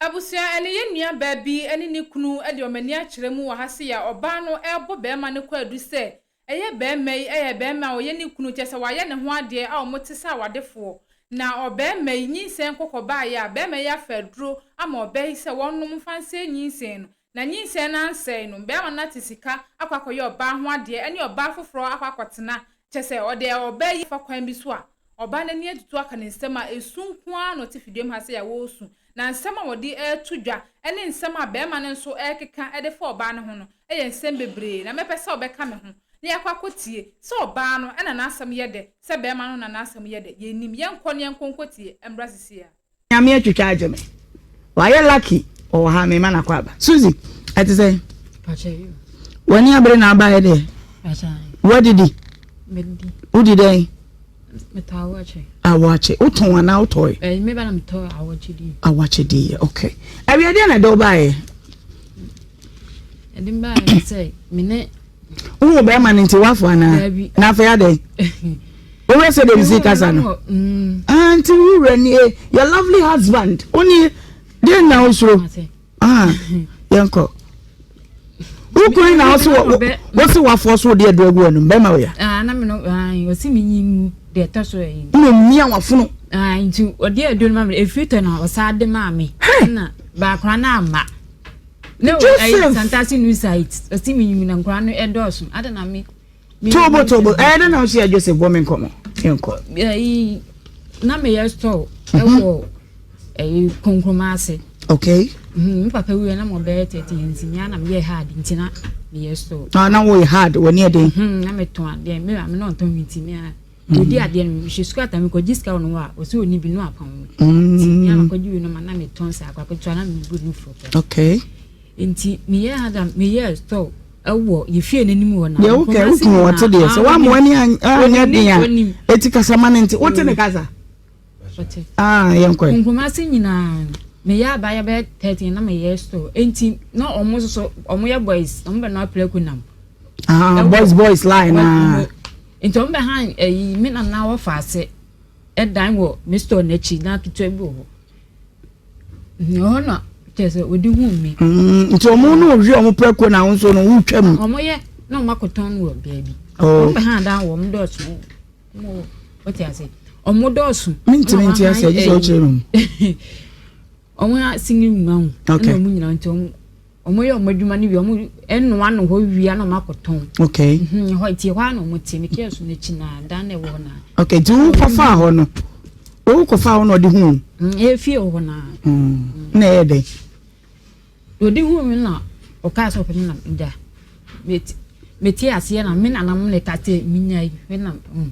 Abusua ɛne yɛn nua baa bi ne ne kunu de wɔn ani akyerɛ mu wɔ ha sei a ɔbaa no rebɔ barima no kwaadu sɛ ɛyɛ barima yi yɛ barima a ɔyɛ ne kunu kyerɛ sɛ wayɛ ne ho adeɛ a wɔte sɛ awadefoɔ na ɔbarima yi nyinsɛn kɔkɔ baeɛ a barima yi afa aduro ama ɔbaa yi sɛ wɔnnom mfa nsɛe nyinsɛn no na nyinsɛn no ansɛe no barima no ate sika akɔ akɔyɛ ɔbaa ho adeɛ ɛne ɔbaa foforɔ akɔ akɔtena kyerɛ sɛ ɔde ɔbaa yi fa kwan bi so a Ɔbaa no ani atutu aka ne nsam a esu nko ara na ɔte fidua mu ha sei a ɔresu. Na nsɛm a wɔde reto dwa ne nsɛm a barima no nso rekeka de fa ɔbaa no ho no yɛ nsɛm bebree. Na mɛpɛ sɛ ɔbɛka me ho na yɛakɔ akɔtie sɛ ɔbaa no na n'asɛm yɛ dɛ, sɛ barima no na n'asɛm yɛ dɛ. Yɛnnim. Yɛnkɔ na yɛnkɔ nkɔtie mmra seesei ara. Nyame atwitwa agye me. Wayɛ lucky ɔwɔ ha mema no akɔ aba. Suzy, ɛte sɛn? W'ani abere na abaeɛ deɛ? Woadidi? Wodi dɛn? Awɔakye. Wotɔn anaa wotɔe? Awɔakye di. Okay. Awia deɛ na ɛde wo baeɛ? Ɛde baeɛ sɛ me ne Wohu bɛrima no nti woafo anaa? Na afei adɛn? Wowura sɛ deɛ mesi kasa no. Mm. Ah, nti wo wura ni eh, your lovely husband. Wo ni deɛ na wosuro. Ah, yɛnkɔ. Wo kunu na wose wose wafoɔ so wode aduro agu w'anum bɛrima wɔ ya. Ah, na me no, ah, ɔsi me nyi ngu deɛ ɛtɔ so ɛyi. Na omia wafono. Ah, nti ɔde aduro no ma me efiri tɔ na ɔsa de maa me. Na baakora na ama. Ne o ɛyi santase new site ɔsi mi nyi na nkora no ɛdɔɔso ada na mi. Tobo tobo ɛyɛ dɛ na ɔsi yɛ Joseph bɔ mi nkɔmɔ nkɔ. Ɛyi na mi yɛ store ɛwɔ ɛyi konkroma ase. Okay. Mi papa wuya na mo bɛyɛ tɛti nti mi ana mi yɛ hard nti na mi yɛ store. Ah na wo yɛ hard wɔ ni ɛden. Na mi tɔn adeɛ mi maame na ɔntɔn mi nti mi a. Odi adeɛ no mehwɛ sukuu ata mekɔgye sika wɔ no hɔ a ɔsɛ ɔni bi no apam me nti me a makɔgye wei no ma na metɔn saa akɔ aketewa na mebu no furo pɛ. Okay. Nti meyɛ ha da meyɛ store ɛwɔ yɛ fie n'anim hɔ na. Deɛ wokɛ wokunu wɔte deɛ sɛ woamoa ani anyɛ den a ɛti kasa ma no nti wote ne kasa. Ɔte. Ah yɛnkɔ. Nkumase nyinaa meyɛ abayɛ bɛyɛ 13 na meyɛ store nti na ɔmo soso ɔmo yɛ boys ɔmo bɛ no aprɛko nam. Ah boys boys line na. Nti ɔmo bɛ han ɛyi me nana wɔfa ase ɛdan wɔ me store n'akyi dan ketewa bi wɔ hɔ. Ɛhɔ na kyerɛ sɛ odi hu mi. Mm, nti ɔmo no ohwi ɔmo prɛko na ahosuo no wotwa mu. Ɔmo yɛ na ɔmo akɔtɔn wɔ baabi. Oh. Ɔmo bɛ han dan wɔ ɔmo dɔɔso. Ɔmo wote ase. Ɔmo dɔɔso. Mintimi nti ase ɛgye sɛ ɔkyerɛ mu. Ɔmo asini mu ahu. Okay. Ɛna ɔmo nyinaa nti ɔmo ɔmo yɛ ɔmo adwuma no wie ɔmo ɛnoa no hɔ wie na ɔmo akɔtɔn. Okay. Mhm hɔ nti hɔ ara na ɔmo te me kiosk no akyi na dan na ɛwɔ hɔ na. Okay nti wo kɔfaa hɔ no wo kɔfaa hɔ na ɔde hu. Mm efie wɔ hɔ na. Mm na ɛyɛ dɛ. Ɔdi huu me na ɔkaa sɛ ɔpɛ me na gya mete aseɛ na me nananom na ɛka sɛ menyae me na mm,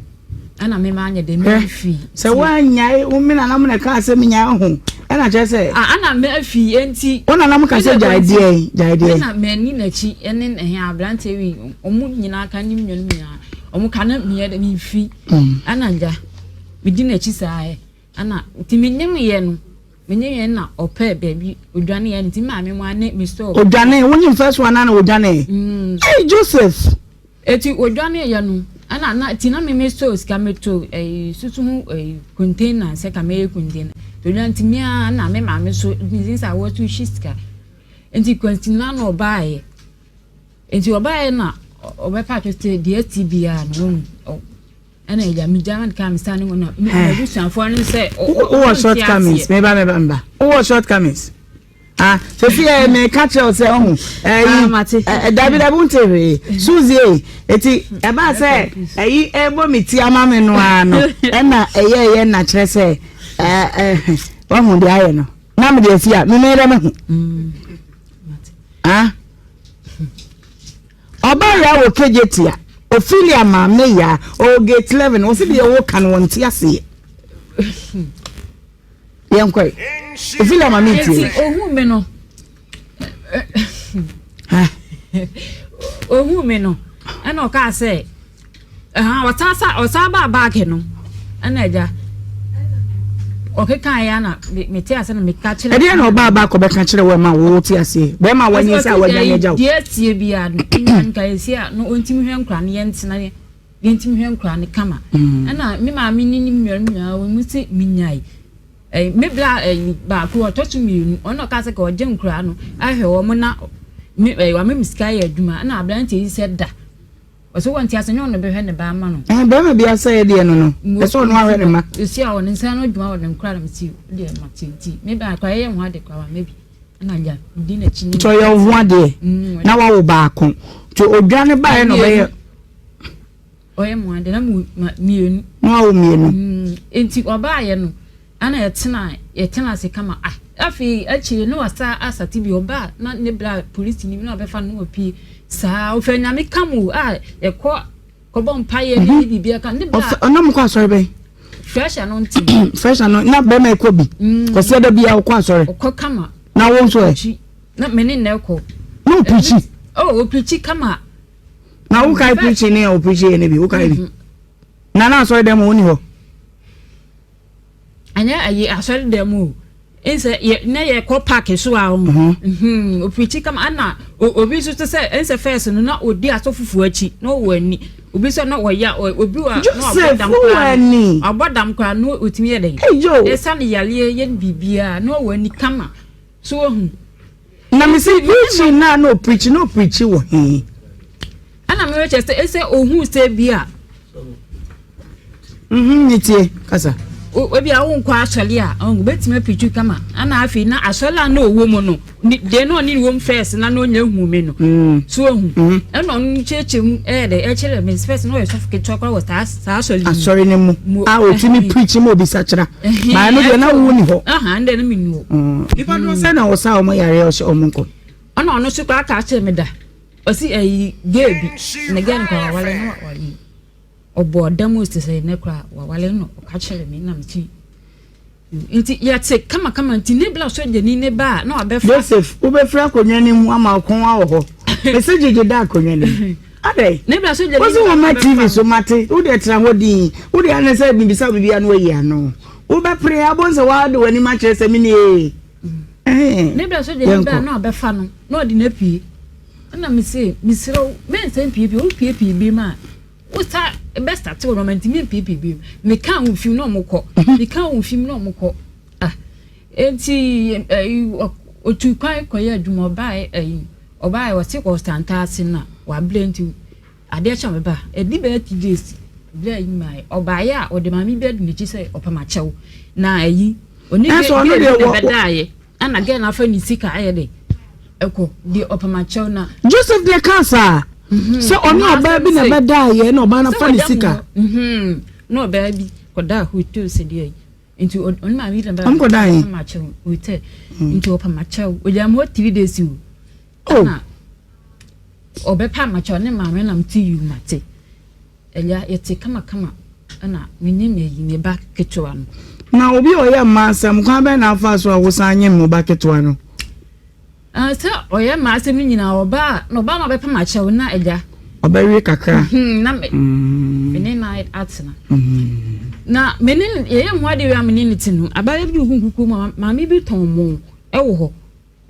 ɛna me ma anyɛ dɛ mefi sɛ woanyae wo me nananom na ɛkaa sɛ menyae ho ɛna kyerɛ sɛ ana me afi enti wo nananom ka sɛ gyae deɛ gyae deɛ na m'ani n'akyi ɛne ɛhe aberanteɛ wi ɔmo nyinaa ka ne nnuanom nyinaa ɔmo ka na meyɛ dɛ memfi ɛna gya medi n'akyi saa ɛ Ɛna nti me nyem yɛ no me nyem yɛ na ɔpɛ baabi odwane yɛ nti maame mu ane me store. Odwane wo nyem first one na odwane. Mm. Hey Joseph. Eti odwane yɛ no ɛna na ti na me me store sika me to ɛyi eh, susu ho ɛyi eh, container sɛ ka me yɛ container. Odwane nti me a na me maame so nti sɛ awɔ so hyi sika. Nti kwansi na na ɔbaa yɛ. Nti ɔbaa yɛ na ɔbɛpa atwɛ sɛ deɛ ti biara no wɔn. Ɛna agya me gya ka me sa ne ho na m'abusuafoɔ no sɛ wowɔ shortcomings meba meba meba wowɔ shortcomings ah sɛsi ɛ meka kyerɛ wo sɛ ɔho ɛyi dabi dabi wonte hwee suzy ei eti ɛbaa sɛ ɛyi ɛbɔ me ti ama me no ara no ɛna ɛyɛ ɛyɛ na kyerɛ sɛ ɛɛ ɛɛ wahu deɛ ayɛ no na mede afi a memeyɛ dɛ meho ah Ɔbaa yaa wɔ Kejetia, Ophelia maame yaa, ɔwɔ gate 11, wɔsi deɛ wɔka no wɔn ti aseɛ. Yɛn kɔɛ, Ophelia maame ntie. Eti ohun mi no, ohun mi no, ɛna ɔkaa sɛ. Ɛha ɔsan sa ɔsan baa baage no ɛna agya ɔkeka ya na mete ase na meka kyerɛ. Ɛdeɛ na ɔbaa baako bɛka kyerɛ wɔ ma wo te aseɛ bɛrima wanyi sɛ a wagya agya wo. Deɛ tie biara no nya nka esi a no ɔntumi hwɛ nkora no yɛntena yɛntumi hwɛ nkora no kama mm. ɛna me maame ne ne nuanom nyinaa wɔn mu se menyae. Ɛyi me bra ɛyi baako ɔtɔ so mienu ɔno na ɔkaa sɛ ka ɔgye nkoraa no ahwɛ wɔn na me ɛyi wama me sika ayɛ adwuma ɛna aberanteɛ yi sɛ da ɔsɛ wɔn ti ase nyɛ ɔno bɛhwɛ ne ba ama no. Ɛn bɛrima bi asɛyɛ deɛ no no ɛsɛ ɔno ahwɛ ne ma. Esi a ɔne nsa no adwuma wɔ ne nkoraa na me ti deɛ ma ti nti me ba akora yɛyɛ ho ade koraa wama bi ɛna gya di n'akyi ne. Nti ɔyɛ wo ho adeɛ mm, na wawo baako nti odwa ne baeɛ na ɔbɛyɛ. Ɔyɛ mo ade na mo mienu. Na wawo mienu. Mm, nti ɔbaayɛ no ana yɛtena yɛtena ase kama ah afei akyire na wasa asate bi ɔbaa na ne bra polisi ni na ɔbɛfa no wapie saa ɔfɛ nyame ka mu a yɛkɔ kɔbɔ mpaeɛ ne mhm. biribi aka ne bra ɔna mo kɔ asɔre bɛn fresh anointing fresh anointing na bɛrima ɛkɔ bi mm. kɔsi ɛda bi a ɔkɔ asɔre ɔkɔ kama na wo nso ɛ na me ne na ɛkɔ na ɔpirikyi oh ɔpirikyi kama Na wo kae preaching ne a o preaching yɛ ne bi wo kae bi. Mm-hmm. Na na asɔre dɛm wo ni hɔ. Anyɛ ayi asɔre dɛm o. Nsɛ yɛ na yɛ kɔ park so a o. Mm-hmm. O preaching kama ana obi nso te sɛ nsɛ first no na odi asɔfofo akyi na ɔwɔ ani. Obi sɛ na ɔya obi wa na ɔbɔ dam koraa. Ɔbɔ dam koraa na otumi yɛ dɛ. Ɛsa ne yareɛ yɛ biribiara na ɔwɔ ani kama. So ohu. Na me se preaching na na opreachi na opreachi wɔ he? Ɛna me kyerɛ sɛ ɛsɛ ohun sɛ bi a. Mhm ne tie kasa. Ebi a wonkɔ asɔre a ɔbɛtumi apreachi kama ɛna afei na asɔre a na ɔwɔ mu no deɛ na ɔne wɔ mu first na na ɔnya hu me no mm. so ohu mm. ɛna ɔno kyerɛkyerɛ mu ɛyɛ dɛ ɛkyerɛ me first na ɔyɛ sɔfo ketewa koraa wɔ saa saa asɔre mu asɔre no mu a ɔtumi preach ma obi sakyera Baa no deɛ na wo ni hɔ. Aha ndɛ no mi ni hɔ. Mm. Nipa dodoɔ sɛ na ɔsa wɔn yareɛ ɔhyɛ wɔn nkɔ. Ɔna ɔno nso koraa ka kyerɛ me da. Ɔsi ɛyi gay bi na gay no koraa wawale no ɔyi ɔbɔ ɔda mu sɛ sɛ ne koraa wawale no ɔka kyerɛ me na me ti nti yɛte kamakama nti ne bla sogyani ne ba a na wabɛfa. Joseph wobɛfiri akonnwa no mu ama ɔkɔn awɔ hɔ. Mese gyegye da akonnwa no mu. Adɛn? Ne bra so Wo se woma TV so mate, wo deɛ tena hɔ dinn. Wo deɛ ane sɛ mebisa wo biribi a na wayi ano. Wobɛpere a wobɛhu sɛ woade w'anim akyerɛ sɛ menie ee. Ne bra so deɛ ne bra na ɔbɛfa no na ɔde no apue. Ɛna mese mesrɛ wo mɛnsan mpiepie, wopiepie biom a wo sa bɛstate wo nɔɔma nti mempiepie biom. Meka wo mfim na ɔmo kɔ, meka wo mfim na ɔmo kɔ. Ah, enti otu kwan kɔyɛ adwuma ɔbaeɛ ayi ɔbaeɛ ɔse ɔsanta ase na wabrɛ nti adeɛ kyɛ ɔbɛba ɛdi bɛyɛ 2 days brɛ ayi maaɛ ɔbaeɛ a ɔde maame bi adi n'akyi sɛ ɔpam akyɛw na ayi ɔne Ɛnso ɔno gɛɛ deɛ bi na wɔ- bɛdaeɛ ɛna gɛɛ no afa ne sika ayɛ de ɛkɔ deɛ ɔpam akyɛw na Joseph deɛ kaa saa sɛ ɔne ɔbaa bi na bɛdaeɛ na ɔbaa no afa ne sika. Na ɔbaa bi kɔdaa hotel sɛ deɛ yi nti ɔne maame yi na bɛda Ɔmo kɔdaa he? ɔpam akyɛw hotel nti ɔpam akyɛw ɔgya mu hɔ 3 days o. Oh. Na ɔbɛpa amakyɛw ne maame nam ti yi mate ɛya yɛte kamakama ɛna menye me yi me ba ketewa no. Na obi a ɔyɛ mmaa asɛm kwan bɛn na afa so a wosan nye mo ba ketewa no? Ah, sɛ ɔyɛ mmaa asɛm no nyinaa ɔbaa na ɔbaa na ɔbɛpa makyɛw na ɛgya Ɔbɛwe kakra. Na me ne na atena na me ne yɛyɛ ho adeɛ wei a me ne ne te no abaayewa bi wɔ nkukuo mu a maame bi tɔn mo ɛwɔ hɔ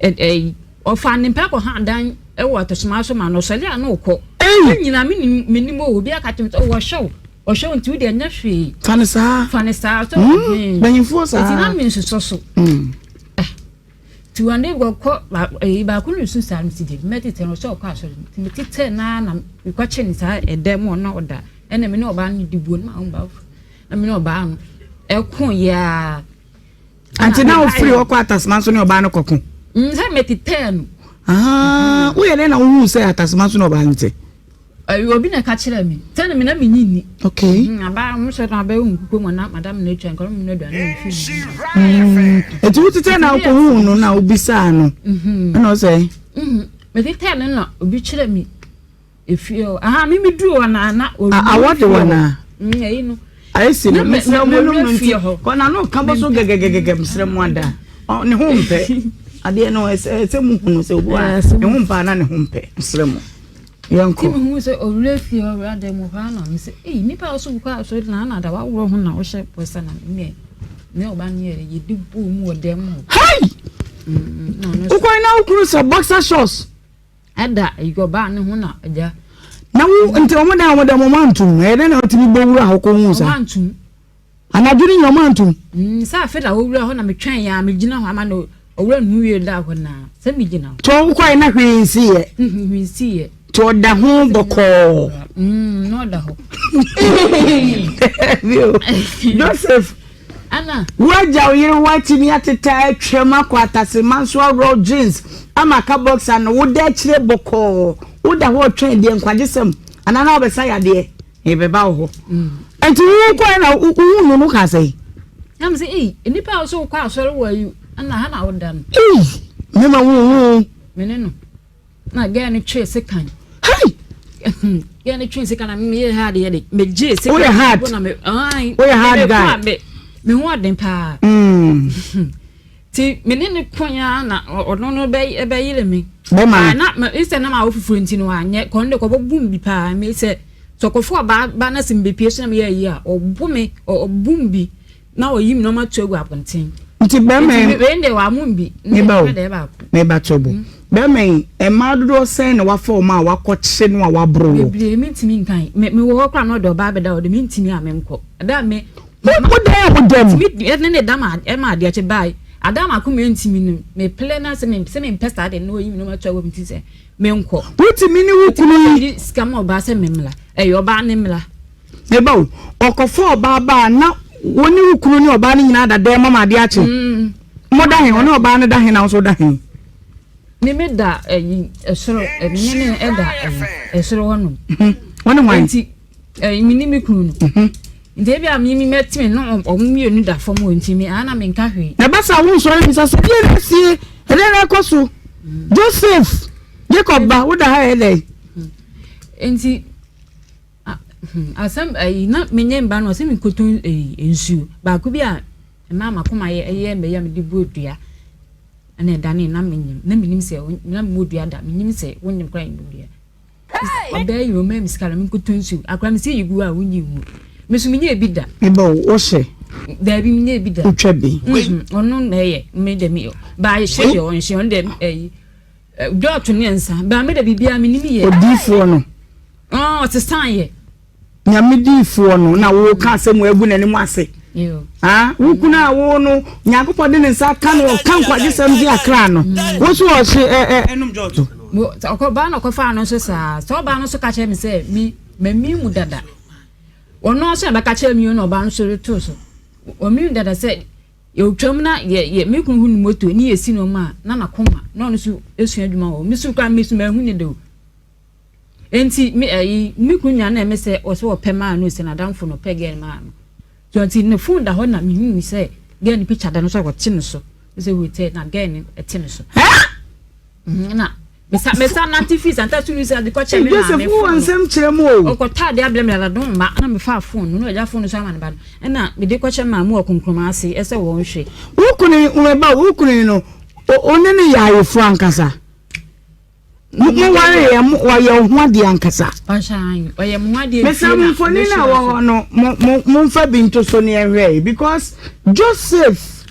ɛ ɔfa ne mpɛ kɔ ha dan ɛwɔ atɔsoma so ma no ɔsɔre a na ɔkɔ ne nyinaa me nim me nim o obi aka kyerɛ me sɛ ɔhwɛ wo ɔhwɛ wo nti wo deɛ nyɛ hwee. Fa ne saa. Fa ne saa so. Mpanyinfoɔ saa. Eti na me nsosɔ so. Ti wɔn de kɔ ɛyi baako no nsu saa no si de mɛ tete no sɛ ɔkɔ asɔre nti me tete naa na mekɔ kye ne saa ɛdɛm mu ɔna ɔda ɛna me ne ɔbaa no di buo no ma ɔmo ba na me ne ɔbaa no ɛko yaa. Ante na ofiri hɔ kɔ atasoma so ne ɔbaa no kɔko. Sɛ mɛ tete no. Ah, woyɛ dɛ na wohu sɛ atasoma so ne ɔbaa no te? Ɛyɛ obi na ɛka kyerɛ me sɛ me na me nyi ni. Okay. Aba mo sɛ na abɛyɛ nkukuo mu na madam na atwa nkɔrɔ mu na aduane na efi mu. Eti wo tete na wokɔhuu no na wobisaa no. Ɛna ɔsɛ. Me tete no na obi kyerɛ me efie hɔ. Aha me me duru hɔ na na obi. Awɔ de wɔ na. Ɛyi no. Ayɛ si no mesrɛ mo nom no nti kɔ na no ka bɔ so gɛgɛgɛgɛ mesrɛ mo ada. Ne ho mpɛ. Adeɛ no ɛsɛ sɛ mu hunu sɛ obi wa ne ho mpɛ ana ne ho mpɛ mesrɛ mo. Yɛnkɔ. Ti mi hu sɛ owura fie owura dan mu hɔ ana mi sɛ eyi nipa a ɔso kɔ asɔre na ana da waworɔ ho na ɔhyɛ bɔsa na ne ne ɔba no yɛ yɛdi bɔ mu wɔ dan mu hɔ. Hei! Wokɔn na wokunu sɛ boxer shorts. Ɛda ɔbaa ne ho na agya. Na wo nti ɔmo dan ɔmo dan ɔmo antum ɛyɛ dɛ na ɔtumi bɔ wura hɔ kɔ hu sa. Ɔmo antum. Anadwo no nyina ɔmo antom. Mm, sɛ afe na owura hɔ na metwɛn ya megyina hɔ ama no owura no wie da hɔ na sɛ megyina hɔ. Nti ɔkɔe na hwee nsiiɛ. Mm, hwee nsiiɛ. Nti ɔda ho bɔkɔɔ. Mm, na ɔda hɔ. Joseph. Ana. Woagya wo yere woatumi ateta atwam akɔ atasema nso aworɔ jeans ama aka boxer no woda akyire bɔkɔɔ woda hɔ ɔtwɛn deɛ nkwagyesɛm anaa na wobɛsa yadeɛ. Mebɛba wo hɔ. Nti wo kɔɛ na wohu no no ka sɛ. Na me sɛ ei nipa a wosɛ wokɔ asɔre wɔ ayi ɛna ha na woda no. Ei mema wo hu. Me ne no na gɛɛ no twee sekan. Hei. Gɛɛ no twee sekan na me yɛ hard yɛ de me gye sekan. Woyɛ hard. Woyɛ hard guy. Me ho ɔden paa. Ti me ne no ko ya na ɔno no bɛ bɛyere me. Bɛma. Na ma sɛ na ma wo fufuo nti no anyɛ kɔn de kɔbɔ bum bi paa me sɛ sɛ ɔkɔfo ɔbaa ba na sɛ mbepie so na meyɛ ayi a ɔbo me ɔbum bi na ɔyi me na ɔma to agu abɔnten. Nti bɛrima yi wei deɛ wɔamo bi meba o meba to bo bɛrima yi mmaa dodoɔ sɛn na wafa wɔn a wakɔkye no a waboro wɔ. Bebree mentumi nkan me mewɔ hɔ koraa na ɔde ɔbaa bɛda ɔde mentumi a menkɔ ɛda me Wo wo dan a wo da mu. Tumi ne ne da ma ɛma adeɛ kye bae. Ada mako me ntumi no me plɛ na sɛ me sɛ me mpɛ saa de no oyi me no ma twa wɔ me ti sɛ me nkɔ. Wotumi ne wo kunu yi. Sika ma ɔbaa sɛ me mmla ɛyɛ ɔbaa ne mmla. Me ba o ɔkɔfa ɔbaa ba a na wo ne wo kunu ne ɔbaa no nyinaa da dɛm ma adeɛ akye. Mm. Mo da he ɔne ɔbaa no da he na wo nso da he. Me me da ɛyi ɛsoro me ne ɛda ɛyi ɛsoro hɔ nom. Wɔne hwan? Nti. Ɛɛ me ne me kunu no. Nti ebi a me me mɛtene no ɔmo mmienu da fam hɔ nti me ana me nka hwee. Na ɛba saa wo nsɔre bisa sɛ deɛ na asie ɛdeɛ na ɛkɔ so Joseph Jacob ba wo da ha yɛ dɛn. Nti asɛm ɛyi na me nye mba no ɔsɛ me nkoto ɛyi nsuo baako bi a ɛmaa makoma yɛ ɛyɛ mɛ yɛ me de bu dua ɛna ɛdane na me nyim na me nim sɛ na me mu dua da me nim sɛ wo nyim koraa nyim dua. Ɔbaa yi ɔmaa me sika na menkɔtɔ nsuo. Akora me sɛ yi gu a wonyi ngu. Me so menyɛ bi da. Meba o, wohyɛ? Daabi menyɛ bi da. Wotwa bi? Mhm, ɔno na ɛyɛ me dɛ me baa hyɛ deɛ ɔnhyɛ ɔno dɛ ɛyi dɔɔto ne nsa baa me dɛ biribiara menim yɛ. Odiifoɔ no. Ɔsesan yɛ. Nyame diifoɔ no na woka asɛm agu n'anim ase. Ah, wo kunu a wo no Nyankopɔn de ne nsa aka no ɔka nkwagyesɛm gye akra no. Wo so ɔhye ɛ ɛ ɛnom dwɔto. Ɔkɔbaa na ɔkɔfaa no nso saa. Sɛ ɔbaa no nso ka kyerɛ me sɛ me mami mu dada. Ɔno nso na bɛka kyerɛ me na ɔbaa no nso reto so. Ɔmi mu dada sɛ yɛtwam na yɛ yɛ me kunu hu ne moto ne yɛsi nneɛma a na n'akoma na ɔno nso esua adwuma wɔ. Me so koraa me so mahu ne de o. Enti me ɛyi me kunu nua na ɛmɛ sɛ ɔsɛ ɔpɛ maa no sɛ n'adamfo no ɔpɛ girl maa no so nti ne phone da hɔ na me hu sɛ girl no picture da no so a ɔte no so sɛ hotel na girl no ɛte no so mhm, na mesa mesa nante fi santa sulu sɛ ade kɔkyɛ me maame Joseph wo nsɛm kyerɛ mu o ɔkɔtɔ ade abrɛ me dada don ma na mefa phone no na ɔgya phone no so ama ne ba no ɛna mede kɔkyɛ maame wɔ konkroma ase ɛsɛ wɔn hwɛ wo kunu wo ba wo kunu no ɔne ne yɛ ayefo ankasa Mo mo ware yɛ mo wɔyɛ wo ho adeɛ ankasa. Ɔyɛ mo ho adeɛ. Mesrɛ mo mfoni na wɔ hɔ no mo mo mo nfa bi nto so ne ɛhwɛ yi because Joseph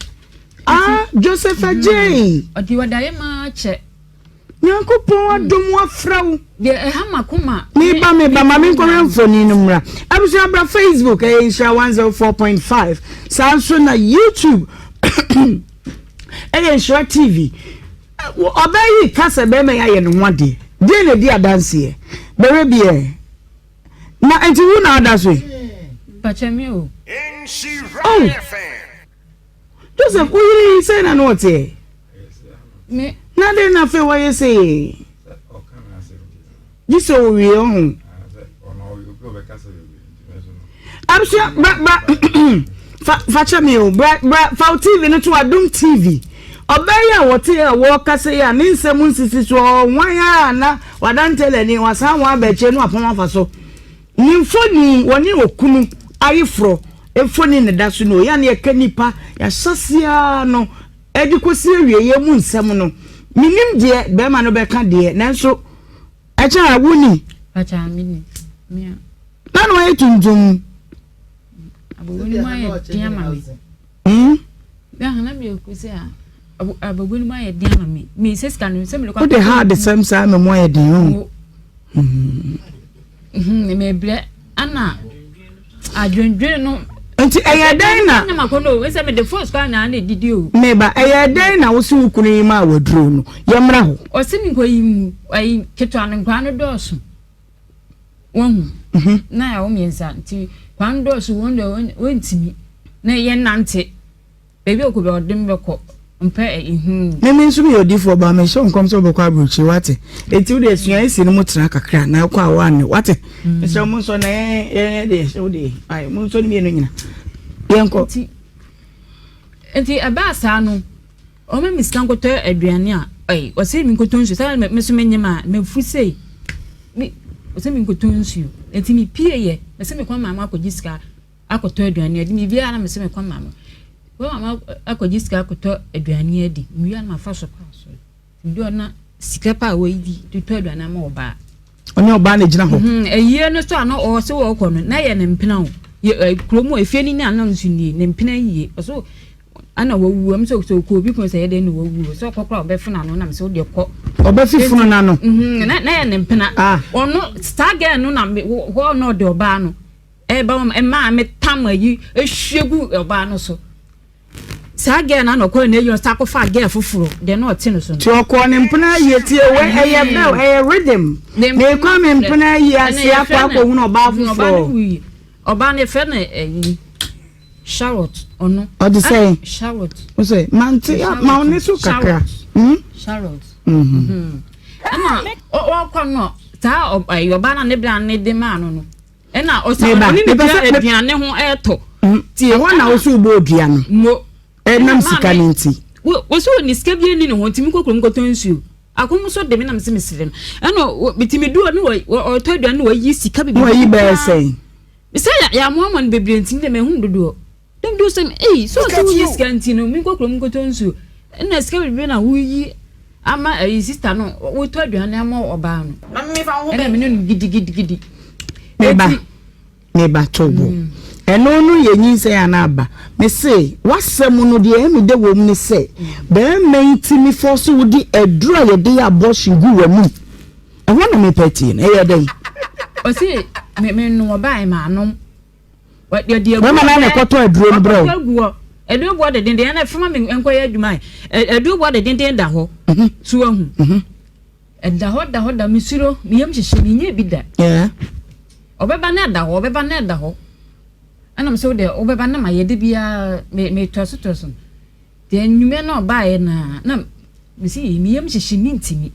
ah Joseph Adjei. Ɔde ɔdaeɛ maa kyɛ. Nyankopɔn adom wafrɛ wo. Deɛ ɛha makoma. Meba meba ma menkɔhwɛ mfoni no mmra. Abusua bra Facebook ɛyɛ Nhyira 104.5 saa nso na YouTube ɛyɛ Nhyira TV. Ɔbaa yi reka sɛ bɛrima yi ayɛ ne ho adeɛ. Deɛn na ɛdi adanseɛ? Bɛhwɛ bi ɛ. Na nti wo na ada so yi? Pakyɛ me o. Oh! Joseph, wo yere yi sɛn na na ɔteɛ? Me. Na dɛn na afei wɔyɛ sɛ yi? Gye sɛ owie ɔho. Abusua bra bra fa fa kyɛ me o bra bra fa wo TV no to Adum TV. Ɔbaa yi a wɔte a wɔrekasa yi a ne nsɛm nsisi so ɔwan a na wadan tɛlɛni wasan wɔn abɛkyɛ no apam afa so. Ne mfoni wɔne okunu ayeforɔ mfoni ne da so no yɛ ne yɛka nipa yɛahyɛseɛ no ɛde kɔsi awieeɛ mu nsɛm no menim deɛ bɛrima no bɛka deɛ nanso ɛkyɛ a woni na na ɔyɛ tuntum wode ha adesɛm saa ma mu ayɛ den o mebrɛ ana adwendwen no. Nti ɛyɛ dɛn na. Ɛnyɛ makɔnɔ o, sɛ mede force koraa na na edidi o. Meba, ɛyɛ dɛn na wose wo kunu yi maa waduro no? Yɛmmra hɔ. Ɔse me nkɔyi mu, ayi ketewa no nkwadaa no dɔɔso. Wahu? Mhm. Na yɛawo mmiɛnsa nti nkwadaa no dɔɔso wɔn deɛ wɔntumi na yɛnnante. Baabi a ɔkɔ biara ɔde me bɛkɔ. Ɔmpɛ ehu. Me me nso meyɛ odiifoɔ baa mehyɛ wo nkɔm sɛ wobɛkɔ aburokyire wate enti wode asua esi no mu tena kakra na ɛkɔ a woanne wate mm. mesrɛ mo nsɔ na yɛn yɛn deɛ hyɛ wo deɛ ayɛ mo nsɔ no mmienu nyina yɛnkɔ nti nti ɛbaa saa no ɔma me sika nkɔtɔ aduane a ɛyi ɔsɛ mi nkɔtɔ nsuo saa me so menyɛ ma mafu sei me ɔsɛ mi nkɔtɔ nsuo nti me pie yɛ mɛsɛ mekɔ maame akɔgye sika akɔtɔ aduane adi. Mewie a na mese mekɔ maame kɔ maame akɔgye sika akɔtɔ aduane adi. Mewie a na mafa so kɔ asɔre. Medu hɔ na sika pa a wɔadi de tɔ aduane ama ɔbaa. Ɔne ɔbaa na gyina hɔ. Mhm, ayie no so a na ɔwɔ sɛ wɔkɔ no na yɛ ne mpena o. Yɛ kurom hɔ efie no ni a na nso nie ne mpena yie. Ɔso ana wawu ɛm sɛ sɛ ɔkɔ obi kunu sɛ yɛ dɛn na wawu sɛ ɔkɔ koraa ɔbɛfunu ano nam sɛ wodeɛ kɔ. Ɔbɛfifunu n'ano. Mhm, na na yɛ ne mpena. Ah. Ɔno saa girl no na hɔ na ɔde ɔbaa no. Ɛba wɔn mmaa me tam ayi ehwie gu ɔbaa no so. Saa girl na na ɔkɔɔ n'ayi ɔsa akɔfa girl foforɔ deɛ na ɔte no so no. Ti ɔkɔɔ ne mpena ayie tie wɛ ɛyɛ bell ɛyɛ rhythm. Mekɔ me mpena ayie ase akɔ akɔhunu ɔbaa foforɔ. Ɔbaa no yɛfrɛ no ɛyi Charlotte ɔno. Ɔde sɛn? Charlotte. Ɔsɛ mante ma ɔne so kakra. Charlotte. Ɛna ɔkɔ no saa ɔbaa no a ne bra ne de maa no no. Ɛna ɔsan Meba, ɔne ne mepɛ tua sɛ- me- aduane ho ɛɛtɔ. Tie, Ɛhɔ na ɛna- wo so wobɔ odua no. Mo. Ɛnam Ɛna sika maame- no nti. Wo wo so ne sika bi ani ne ho nti mekɔ kurom kɔtɔ nsuo. Akɔm nso de me na mese mesrɛ no. Ɛna wɔ- meti medu hɔ ne wɔ- wɔ- ɔtɔ aduane ne wayi sika bebree. Na wayi bɛyɛ sɛn? Mesɛ yɛ yɛamoamoa no bebree nti me deɛ mahu dodoɔ. Dɛm de ɔsɛ ei sɛ ɔsɛ woyi sika nti no menkɔ kurom nkɔtɔ nsuo. Ɛna sika bebree na woyi ama ɛyi sista no wotɔ aduane ama ɔbaa no. Ɛna me ne no gidigidigidi. Meba, meba to bo. Ɛno no yɛ nyinsɛn anaa aba? Mese w'asɛm no deɛ ɛyɛ me dɛ wɔ mu ne sɛ bɛrima yi tumi fɔɔse wo de aduro a yɛde yɛ abortion gu w'anum. Ɛhɔ na mepɛ tie no, ɛyɛ dɛn? Ɔse me me nom ɔbaa manom. Bɛrima no na ɛkɔtɔ aduro no brɛ wo. Aduro boɔ dedenden ɛna fama me nkɔyɛ adwuma aduro boɔ dedenden da hɔ mhm. so ahu mhm. ɛda hɔ da hɔ da mesuro meyam hyehye menyɛ bi da ɔbɛba na ɛda hɔ ɔbɛba na ɛda hɔ ɛnam sɛ wodeɛ wobɛba na mayɛ de biara metoa so toa so Deɛ anwummerɛ na ɔbaeɛ no a, na mesi me yam hyehye me ntumi.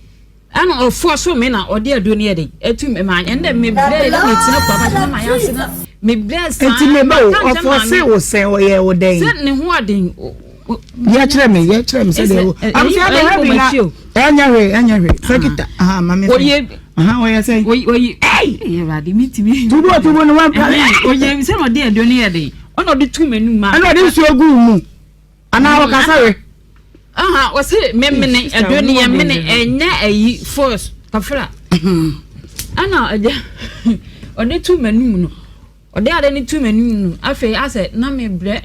Ɛna ɔfoɔ so me na ɔde aduro no yɛ de ɛtu me ma ɛnna me brɛ na me tena kura ba na ma yɛ ase na me brɛ saa. Nti me ba o ɔfoɔ se wo sɛn ɔyɛ wo dɛn. Sɛ ne ho aden. Yɛ kyerɛ me yɛ kyerɛ me sɛ deɛ wo. Abusia de hɛ bi na ɛnyɛ hwee ɛnyɛ hwee sɛ kita aha ma me. Oye aha ɔyɛ sɛn. Oyi oyi ɛyi ɛwurade mi ntumi. Tubu tubu ne wa. Oye sɛ na ɔde aduro no yɛ de ɔna ɔde tu m'anum ma. Ɛna ɔde nsuo gu mu. Anaa ɔkasa we. Aha ɔse memene ɛduro no yɛ mene ɛnyɛ ayi force kafra ɛna agya ɔde tu m'anum no ɔde ade no tu m'anum no afei asɛ na mebrɛ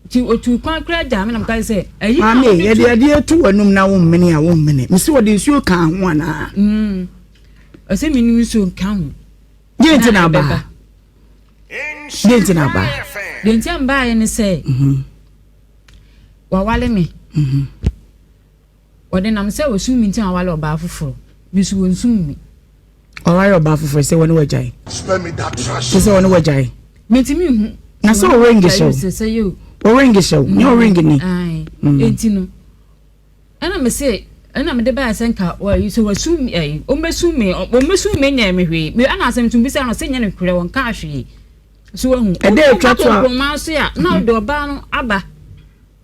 ti otu kwan kora gya me na meka sɛ ayi na maame yɛde adeɛ tu w'anum na wo mmene a wo mmene mesi wɔde nsuo ka ho anaa mm. ɔsɛ menim nsuo nka ho deɛ nti na aba deɛ nti na aba deɛ nti a mbaeɛ ne sɛ mhm. wawale me mhm. wɔde nam sɛ wɔsum me nti na wawale ɔbaa foforɔ me nso wɔnsum me ɔware ɔbaa foforɔ sɛ wɔne wagyae sɛ sɛ wɔne wagyae mentumi nhu na sɛ ɔrenge hyɛw ɔrenge hyɛw nyɛ ɔrenge ni enti no Ɛna me se, ɛna mede baeɛ sɛ nka wɔyi sɛ wɔasum me ɛyi wɔmmɛsum me wɔmmɛsum me nyɛɛ me hwee me ɛna asɛm nso bisa no sɛ nyɛ no korɛ wɔnkaa hwee so wahu ɛdɛ atwa to a konkroma so a na ɔde ɔbaa no aba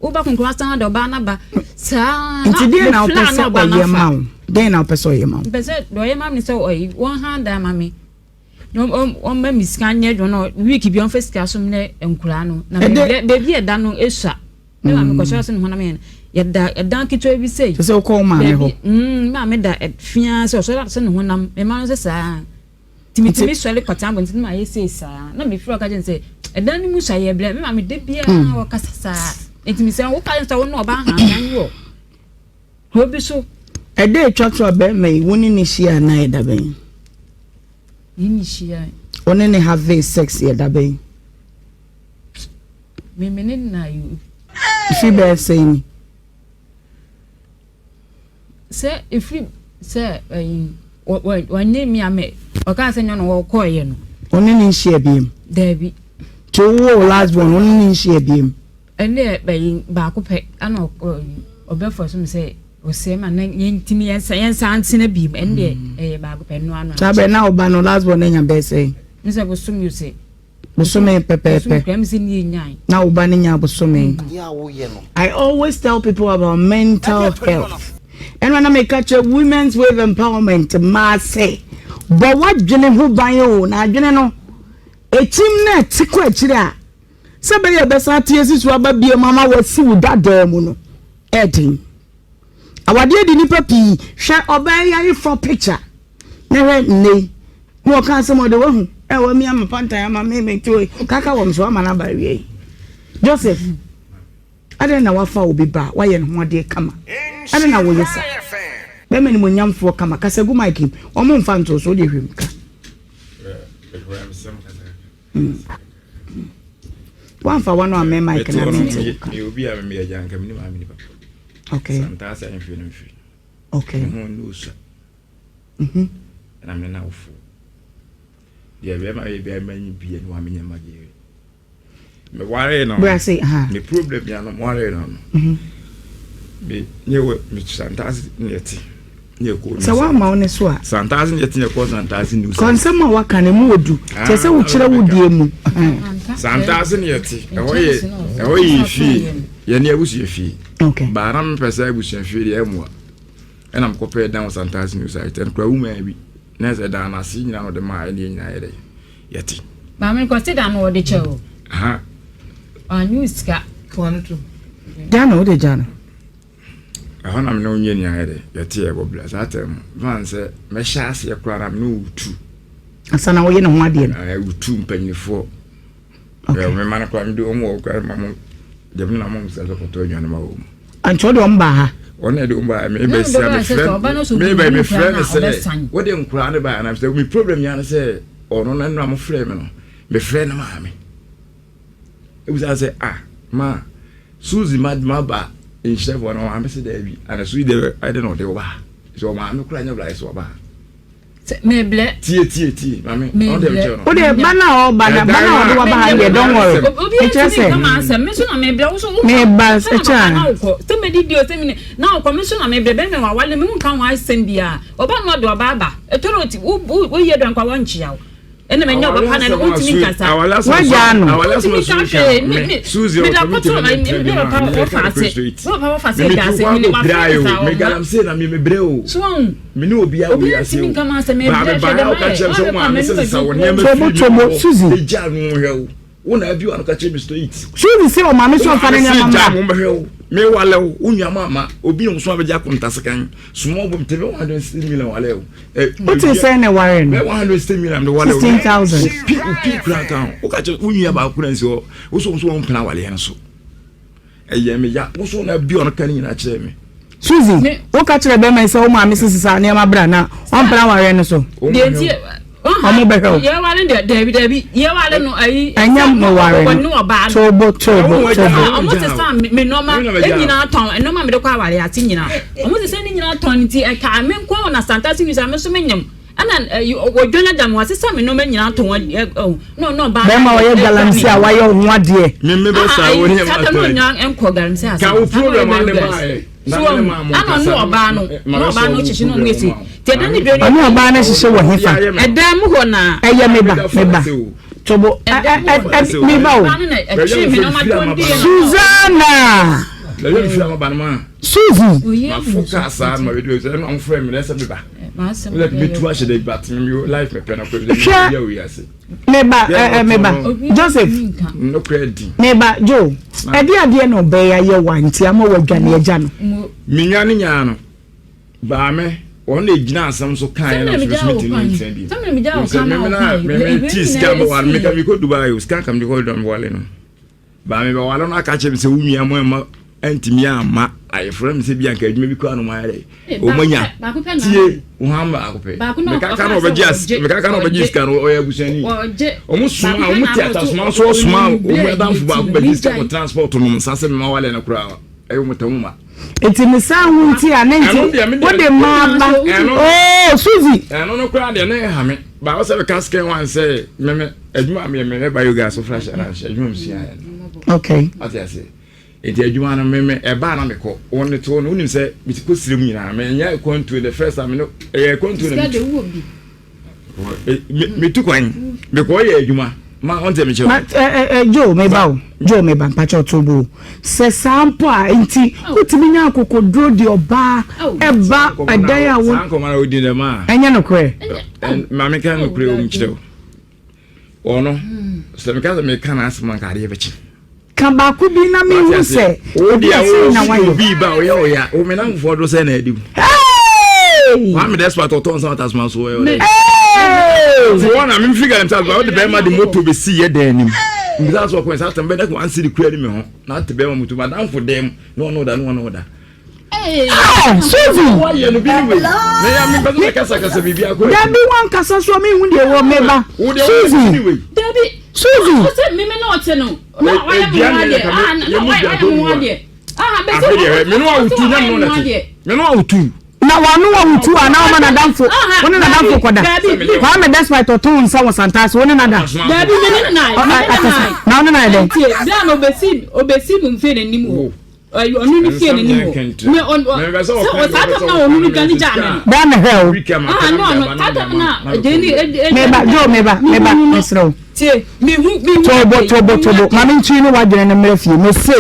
woba konkroma san de ɔbaa no aba saa nti deɛ na wopɛ sɛ ɔyɛ ma wo deɛ na wopɛ sɛ ɔyɛ ma wo mpɛ sɛ deɛ ɔyɛ ma me sɛ ɔyi wɔn ha dan ma me na ɔmma me sika nyɛ adwuma na week bi ɔmfa sika so mmerɛ nkuraa no na baabi ɛda no esua Me maame kɔhyɛ ase ne honam yɛ no yɛda ɛdan ketewa bi sei. Sɛ sɛ wokɔ wo maame hɔ. Mm, maame da fia sɛ ɔsɔre ase ne honam me ma no sɛ saa. Timi timi sɔre kɔtena abɔnten ma ayɛ sei saa. Na me firi ɔka kyerɛ sɛ ɛdan no mu sa yɛ brɛ me maame da biara mm. ɔkasa saa. Nti me sɛ woka kyerɛ sɛ wo ne ɔba ahantan wɔ kuro bi so. Ɛda atwa to a bɛrima yi wo ne ne hyia na ɛda bɛn? Ne ne hyia. Wo ne ne have sex yɛ da bɛn? Me me ne na yi. Efi bɛyɛ sɛn ni? Sɛ efiri sɛ ɛyi wɔ wɔ wɔne mi ame ɔkaa sɛ nyɛ no wɔkɔɔyɛ no. Ɔne ne nhyia biem? Daabi. Nti wowɔ wo last born ɔne ne nhyia biem? Ɛne ɛyi baako pɛ ɛna ɔbɛfɔ so mi sɛ ɔsɛ ma na yɛntumi yɛnsa yɛnsa ntena biem ɛne deɛ ɛyɛ baako pɛ no ano. Saa bɛ na ɔba no last born anya bɛyɛ sɛn? Ne sɛ bosom yi sɛ. Bosome pɛpɛɛpɛ na wo ba no nya bosome. I always tell people about mental health. Ɛna na meka kyerɛ women's wave empowerment mmaa sɛ bɔ w'adwene ho ban o na adwene no ekyim na ɛte kɔ akyire a sɛ bɛyɛ ɛbɛsan ate asi so aba biom ama wasi wo dadaa mu no ɛden. Awadeɛ di nipa pii hwɛ ɔbaa yi ayeforɔ picture na hwɛ nnɛ yi Na ɔka asɛm ɔde wahu ɛ wamia me pantan ama me me to kaka wɔm so ama no aba awie yi Joseph adɛn na wafa obi ba wayɛ ne ho adeɛ kama adɛn na woyɛ sa bɛma nimonyamfoɔ kama kasa gu mic mu wɔn mfa nto so wode hwɛ mu ka wamfa wano amɛ mic na mente wo ka obi a meyɛ gya nka menim ame nipa okay santaasa mfiri no mfiri okay ho ne osua Ɛna me n'awofo. Deɛ bɛrima yɛ biara ma nyi bie no wa menyɛ ma deɛ. Me ware no. Brase ha. Me problem ya no me ware no no. Mhm. Me nye wɔ me santaase ne ɛte ne ɛkɔ. Sɛ wa ma wo ne so a. Santaase ne ɛte ne ɛkɔ santaase ne. Kɔnsɛm a waka ne mu odu. Kyɛ sɛ wokyerɛ wo deɛ mu. Santaase ne ɛte ɛhɔ yɛ ɛhɔ yɛ fie yɛ ne abusua fie. Okay. Baara mepɛ sɛ abusua fie deɛ ɛmoa. Ɛna mekɔpɛɛ dan wɔ Santase New Site. Ɛno koraa womaa bi. Na ɛsɛ dan no ase nyinaa na ɔde maa ɛne yɛn nyinaa yɛ dɛ yɛte. Maame no kɔte dan no ɔde kyɛ o. Aha. Anyu sika. Gya no wode gya no. Ɛhɔ na me ne wo nyɛ nyinaa yɛ dɛ yɛte yɛ bɔ bla saa tɛm no. Van sɛ mɛhyɛ aseɛ koraa na me ne wo tu. Asa na woyɛ ne ho adeɛ no. Ɛɛ wotu mpanyinifoɔ. Okay. Me ma no koraa mede wɔn wɔ koraa ma mo deɛ me na mo sɛ sɛ kɔtɔ aduane ma wɔn. Nti ɔde wɔn baa ha. Wɔn na ɛde wɔn baa me bɛ sia me frɛ me bɛ me frɛ ne sɛ wɔde nkoraa ne baa anam sɛ me problem yɛ ne sɛ ɔno na nna mo frɛ me no me frɛ ne maame ebusa sɛ ah ma Suzy ma ma ba nhyɛfoɔ na maame sɛ daabi ana Suzy deɛ ɛde na ɔde ɔbaa sɛ ɔmaame koraa nyɛ bla yɛ sɛ ɔbaa. Mebrɛ. Tie tie tie maame. Ɔno deɛ mekyerɛ no. O deɛ ba na ɔba na ba na ɔde waba ha deɛ don't worry. Obi Ɛkyerɛ ntumi sɛ nka m'asɛm me nso na mebrɛ wo so wo meba sɛ na ɛkyɛ papa a. na wokɔ sɛ medidi o sɛ mene na wokɔ me nso na mebrɛ bɛrima wawale me wonka ho asɛm biara ɔba no ɔde ɔba aba ɛtɔrɔ ti wo wo woyɛ dɔn kwa wɔnkyea wo ɛna manya ɔba pa na ɛno wontumi nkasa Wagyaa no. wontumi nka hwee me me meda kɔtɔ me papa wɔfa ase me papa wɔfa ase da ase mene wafrɛ me saa ɔma so wɔn Me ne obiara wɔ Obiara wiase ntumi o. nka m'asɛm, Baa ɛbrɛ me hwɛ baeɛ deɛ a woka mayɛ. kyerɛ me sɛ Woahwɛ wo kwan maame m'anim sɛ sesa adu wo kuro. nneɛma Tobo firi tobo me hɔ Suzy. gyaa no hwɛ wo. Wo na abi w'ano ka kyerɛ me straight. Suzy se ɔmaame Wo sɛ ɔmfa maame ne se nneɛma gyaa mmra. mo mbɛhwɛ wo. Me wale wo, wo nua ma obi na ɔso abɛgye akontasekan. Small boy tebe 160 million wale wo. Eh, Wote sɛn na ɛware no? Bɛ 160 million de wale wo. 16,000. Opi opi kura ka ho. Wo ka kyerɛ wo nua baako na nsi hɔ. Wo so wo so wɔn mpena wale no so. Ɛyɛ me ya. Wo so na bi ɔno ka ne nyinaa kyerɛ me. Suzy, woka kyerɛ bɛrima yi sɛ wo maame sisi saa nneɛma bra na ɔmpena awareɛ no so. Deɛ nti Ɔmo bɛhwɛ wo. Yɛware deɛ dabi dabi yɛware no ayi. Ɛnyɛ mo ware no. Tobo tobo tobo. Ɔmo sesa me nneɛma nyinaa tɔn nneɛma mede kɔ aware ase nyinaa. Ɔmo sesa ne nyinaa tɔn nti ɛka me nko na santase wi sa me so me nyam. Ɛna ɛyi ɔdwa no da me wasesa me nneɛma nyinaa tɔn ɛ na ɔno ɔbaa. Bɛrima ɔyɛ galamsey a wayɛ wo ho adeɛ. Me me bɛ sa wo ne ma tɔ. Sata no nya nkɔ galamsey ase. Ka wo program ane ba ɛ. So wɔn ɛna ɔno ɔbaa no na ɔbaa no kyekye na ɔmo esi te ɛdan ne dwa Ɔne ɔbaa no hyehyɛ wɔ hefa? Ɛdan mu hɔ na. Ɛyɛ me ba me ba tobo ɛ ɛ ɛ me ba o. Susanna. Suzy. Hwɛ me ba ɛ ɛ me ba Joseph me ba Joe ɛde adeɛ na ɔbɛyɛ ayɛ wa nti ama wadwane agya no. Menya ne nyaa no baa me wɔn na egyina asɛm so kan yɛn na so so mi ntumi ntina bi sɛ mímí na mímí ti sika bɛ wale mi ka mi kɔ Dubai o sika nka mi kɔ Dubai wale no baa mi bɛ wale no aka kyerɛ mi sɛ wo nua mo ɛma. Antumi amma ayeforo na mesɛ bi anka adwuma bi koraa na ɔmo ayɛ dɛ ɔmo anya tie wɔn baako pɛ mekaka na ɔbɛgye as mekaka na ɔbɛgye sika no ɔyɛ abusuani ɔmo soma ɔmo te atasoma nso ɔsoma ɔmo adanfo baako bɛgye sika kɔ transport nom nsa sɛ mema wale no koraa ɛyɛ ɔmo tɛm ma. Nti ne saa ho nti a ne nti wode maa ba ooo Suzy. Ɛno no koraa deɛ na ɛha me baako sɛ meka sika wan sɛ meme adwuma a meyɛ meyɛ biogas so fresh na nhyɛ adwuma mesua yɛ no. Okay. Ate ase. Nti adwuma no me me ɛbaa na mekɔ wɔn ne to no wonim sɛ meti kɔ sire mu nyinaa menyɛ kwantuo the first time no ɛyɛ kwantuo na metu metu kwan mekɔ yɛ adwuma ma ɔn tɛ mekyerɛ. Ma ɛ ɛ Joe meba o Joe meba mpakyɛ ɔto bo sɛ saa mpo a nti wotumi nya akokoduro de ɔbaa ɛba ɛdan a wo saa nkɔmɔ na wodi dɛm a ɛnyɛ nokorɛ. Maame ka nokorɛ wɔ mu kyerɛ o. Ɔno, sɛ meka sɛ meka n'asɛm anka adeɛ bɛkye. Ka baako bi na mehu sɛ obi a sɛ na wayɛ. Obi ba ɔyɛ ɔya, wo me namfoɔ do sɛ na adi. Kwame Despite ɔtɔ nsa ɔtasoma so ɔyɛ ɔyɛ. Ti wɔn na memfiri Ghana msa ɔde bɛrima de moto bɛsi yɛ dan anim. Mbisa so ɔkɔn saa tɛm bɛda ko ansi de kura ni me ho na ate bɛrima moto madamfo dɛm na ɔno da na ɔno da. Ah, Suzy. Dabi wankasa so mi hu deɛ wɔ meba. Suzy. Dabi. Suzy. Ɔsɛ mímí náà ɔte no. Na wayɛ mu ho adeɛ. Ah, na wayɛ mu ho adeɛ. Ah, bɛsɛ mene wa wotu. Na wano wa wotu a na ɔma nadamfo wo ne nadamfo kɔda. Kwame despite ɔtɔn nsa wɔ Santase wo ne nada. Dabi mene ne nan. Na wo ne nan dɛ. Tie, bia na obesi obesi mu mfe n'anim hɔ. Ɔno ne fie n'anim hɔ. Me ɔn ɔ sɛ ɔsaa tam na ɔno no dwane gyaa me no. Bɛɛ me hwɛ o. Ah no no saa tam na gyeni e e. Meba Joe meba meba mesrɛ wo. Tie me hu me hu. Tobo tobo tobo ma me ntwi ne wadwene no mmerɛ fie mese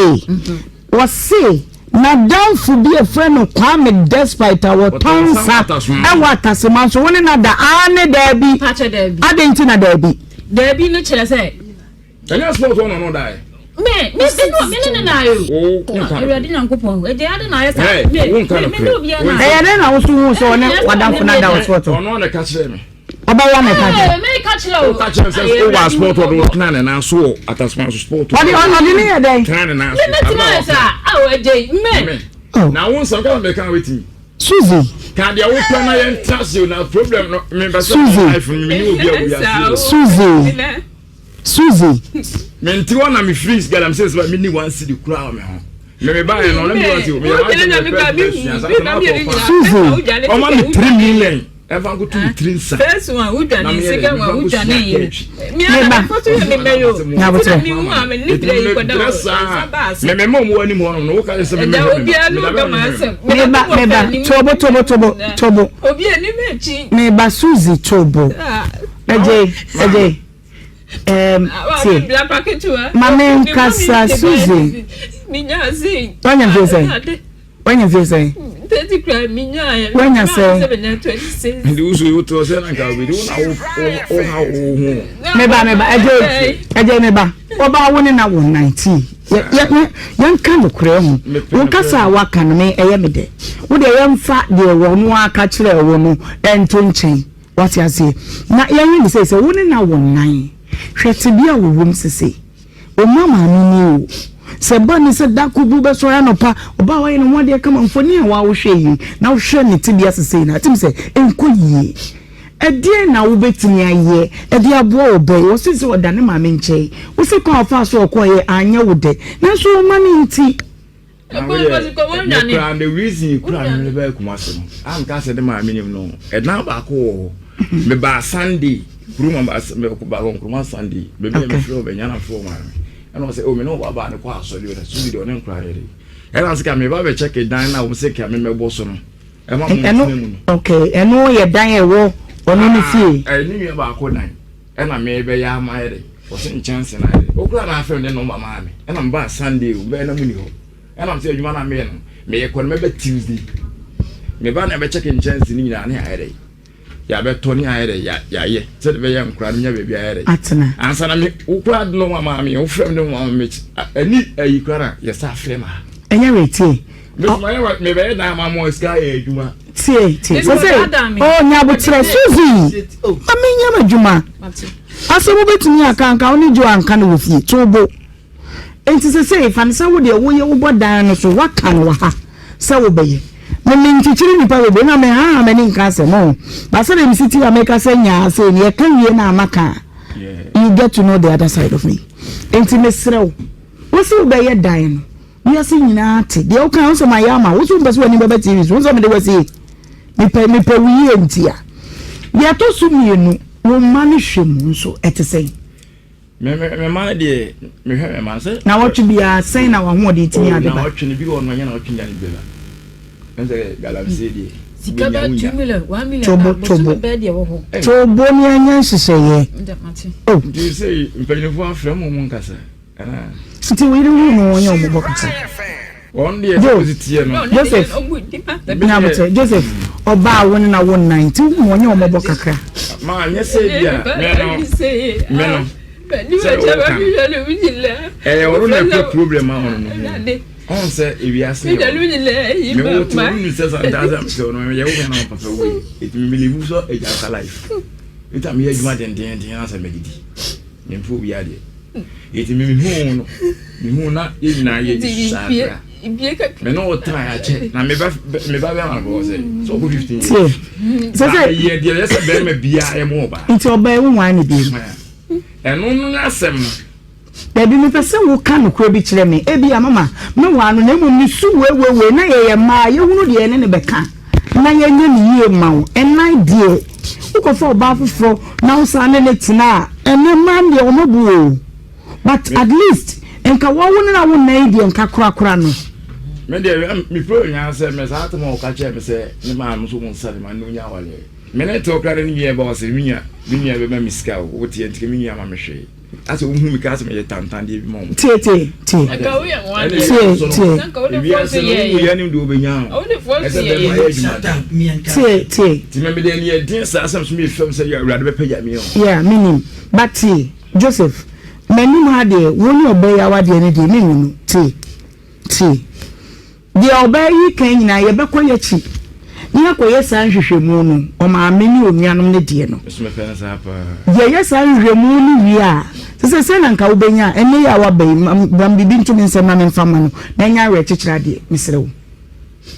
wɔse nadamfo bi efrɛ no Kwame Despite a wɔtɔn nsa ɛwɔ Atasema nso wo ne no da aane daabi adɛn nti na daabi. Daabi no kyerɛ sɛ. Ɛnyɛ sport hɔ na ɔno daeɛ. Me me me no me ne ne na ayɛ o. Awurade Nyankopɔn ɛdeɛ ade na ayɛ saa. Me me me ne obiara na. Ɛyɛ dɛn na woso hu sɛ ɔne wadamfo no ada wɔ sport hɔ? Ɔno na ɛka kyerɛ me. Ɔbɛyɛ na ɛka kyerɛ. Me ka kyerɛ o. Ɔka kyerɛ sɛ ɔwɔ sport hɔ de ɔtena ne nan so wɔ atasoma so sport. Ɔde ɔde ne yɛ dɛn? Tena ne nan so. Me me tena yɛ saa. Awo ɛgye me. Na wo nsɛm kama mɛka wetumi. Suzy. Ka deɛ wopɛ na yɛn tra se o na problem no me bɛ sɛ life no me ne obi a obi ase. Suzy. Suzy. Me nti hɔ na me firi galamsey sɛ me ni one cedi kura wɔ me ho. Me me ba yɛ no na me one cedi me yɛ one cedi pɛ pɛ sua sa na akɔ fa. Suzy. Ɔma me 3 million. Ɛfa nkoto me tiri nsa. First one who dwane second one who dwane yi. Me ba. Nyabotrɛ. Me me ma ɔmo anim hɔ nom no woka sɛ me me Me ba me ba tobo tobo tobo tobo. Me ba Suzy tobo. Ɛgye ɛgye. Um, tie. Ma me nkasa Suzy. Wanya mfie sɛn? Wanya mfie sɛn? Wanya sɛn? Nti wusu yi wotu ɔsɛ na nka obi de wo na wo ha wo ho. Meba meba ɛgye ɛgye meba ɔbaa wo ne na wɔ 19 yɛnka nokorɛ ho wo kasa a waka no me ɛyɛ me dɛ wo deɛ yɛmfa deɛ wɔn aka kyerɛ wo no ɛnto nkyɛn Wate aseɛ? Na yɛnyɛ no sei, sɛ wo ne no awo nnan, hwɛ tebea a wɔwom sesei. Ɔma maame ni o. Sɛ ɛba ne sɛ da koro bi wobɛsɔre anɔpa, ɔbaa a wayɛ ne ho adeɛ kama, mfoni a woahwɛ yi, na wohwɛ ne tebea sesei no a, ɛtem sɛ ɛnkɔ yie. Ɛdeɛn na wobɛtumi ayɛ de aboa wo ba yi? Ɔse sɛ ɔda ne maame nkyɛn. Wo se kwan a ɔfaa so ɔkɔeɛ anyɛ wo dɛ, nanso wo mma no nti. Na wo yɛ me kura the reason kura me me bɛyɛ Kumasi no anka sɛ ne maame nim no ɛdan baako wɔ hɔ me ba Sunday kuruma ba me ba wɔ nkuruma Sunday me bɛyɛ me frɛ ɔbɛnya na frɛ maame ɛna ɔsɛ o me ne ɔba baa ne kɔ asɔre o na subi deɛ ɔne nkura yɛ de ɛna sɛ ka me ba bɛ kyɛke dan na wɔn sɛ ka me mɛbɔ so no ɛma mo ntena mu no. Okay ɛno yɛ dan ɛwɔ ɔno ne fie. Ɛne nua baako dan. Ɛna me bɛyɛ ama ayɛ dɛ ɔse nkyɛnse no ayɛ dɛ okura na afɛm de nɔmba maa me ɛna me baa Sunday o bɛyɛ na mu ni hɔ ɛna me sɛ adwuma na meyɛ no meyɛ kɔ no mɛba Tuesday me ba na ɛbɛkyɛke nkyɛnse no nyinaa ne ayɛ dɛ yɛabɛtɔ ne ayɛ dɛ yɛayɛ sɛde bɛyɛ nkora no nya baabi ayɛ dɛ atena ansa na me wokura de nɔmba maa me wofrɛ me de nɔmba maa me ɛni ayi kura na yɛsa afrɛ ma ɛnyɛ wei tie mebɛyɛ dan ama mo sika yɛ adwuma Tie, tie. Sɛ sɛ, oh, nyabotrɛ, Suzy, ma menyɛ m'adwuma. Asɛm wobɛtumi aka anka wo ne Joe anka no wɔ fie. To bo. Enti sesei fa no sɛ wo deɛ woyɛ wobɔ dan no so woaka no wɔ ha sɛ wobɛyɛ. Me menkyekyere nnipa bebree na mehaha m'ani nka asɛm oh but sɛdeɛ mesi te a meka sɛ nyaa sei no yɛka wie na maka a you get to know the other side of me. Enti mesrɛ wo wo se wobɛyɛ dan no wiase nyinaa te deɛ woka wo sɛ mayɛ ama wo so wompɛ sɛ w'ani bɛba TV so wo sɛ mede wasie mepɛ mepɛ wo yie nti a deɛ ɛtɔ so mmienu wo mma no hwɛ mu nso ɛte sɛn? Me me me mma no deɛ mehwɛ me mma no sɛ. Nawɔtwe biara sɛn na w'ahoɔden tumi ade ba? Oh nawɔtwe no bi wɔ no ɛnyɛ nawɔtwe nyinaa na bi bɛba. Ɛn sɛ galamsey deɛ. Sika bɛ 2 million 1 million Tobo tobo tobo ni anya nhyehyɛeɛ. Oh. Nti sɛ mpanyinfoɔ afrɛ mo mo nkasa. Nti wo yere hu no wɔnyɛ wɔn bɔ kasa. Wɔn deɛ sɛ wɔsi teɛ no. Joseph nyabokyɛ Joseph ɔbaa wo ne na wo nnan nti hu wɔnyɛ wɔn bɔ kakra. Maa nyɛ sɛ bi a mɛ no mɛ no sɛ ɔka ɛyɛ ɔno na ɛpɛ problem a ɔno no ho ɔn sɛ ewiase yɛ ɔno mɛ wo te ɔno nu sɛ santaa sɛ sɛ ɔno yɛ wo hɛn na papa wo yi eti mi mi live sɔ egya nka life eti a mi yɛ adwuma dendenden asɛ mɛ didi. Memfa obi adeɛ. Enti me mehuu no, mehuu na yɛn nyinaa yɛ di saa kora. Me ne wo tena akyɛ na me ba me ba bɛma no sɛ sɛ ɔkɔ 15 years. Sɛ sɛ yɛ deɛ yɛ sɛ bɛrima biara yɛ mo ɔbaa. Nti ɔbaa ewu wɔn ne bi. Ɛno no n'asɛm no. Dabi mepɛ sɛ woka nokorɛ bi kyerɛ me. Ebia mama mewaa no na mmom ne su weiweiwei na yɛyɛ mmaa a yɛhunu deɛ yɛne no bɛka na yɛnyɛ no yie ma wo. Ɛnnan deɛ wokɔfa ɔbaa foforɔ na wosan ne no tena a, ɛnnɛ mmaa no deɛ wɔn abu o. But at least nka wawo no na wo nna yi deɛ nka korakora no. Me deɛ me problem nyinaa sɛ me saa atem a ɔka kyerɛ me sɛ ne maame nso wɔn nsa ne ma ne onya awareɛ. Me ne tew koraa ne nua ba ɔsɛ me nua me nua bɛma me sika o woteɛ nti me nua ma me hwee. Asɛ wohu me ka sɛ meyɛ tantan deɛ bi ma wɔn. Tie tie tie. Tie tie. Ewiase no wowu yɛ anim deɛ wobɛnya o. Ɛsɛ bɛrima yɛ adwuma. Tie tie. Ti mɛ mede ani ɛden saa asɛm so meyɛ fam sɛ yɛ awurade bɛpagya me o. Yeah menim but tie Joseph m'anim ha deɛ wo ne ɔbaa yi awadeɛ no deɛ menhunu tie tie. Deɛ ɔbaa yi reka nyinaa, yɛbɛkɔ y'akyi na yɛakɔyɛ saa nhwehwɛmu no, ɔmaame ne onuanom no deɛ no. Yɛyɛ saa nhwehwɛmu no wie a, sɛ sɛ sɛn na nka wobɛnya a, ɛnnɛ yi a woaba yi, ma ma me biribi nto me nsam na memfa mma no, na ɛnyɛ awerɛkyekyerɛ adeɛ, mesrɛ wo.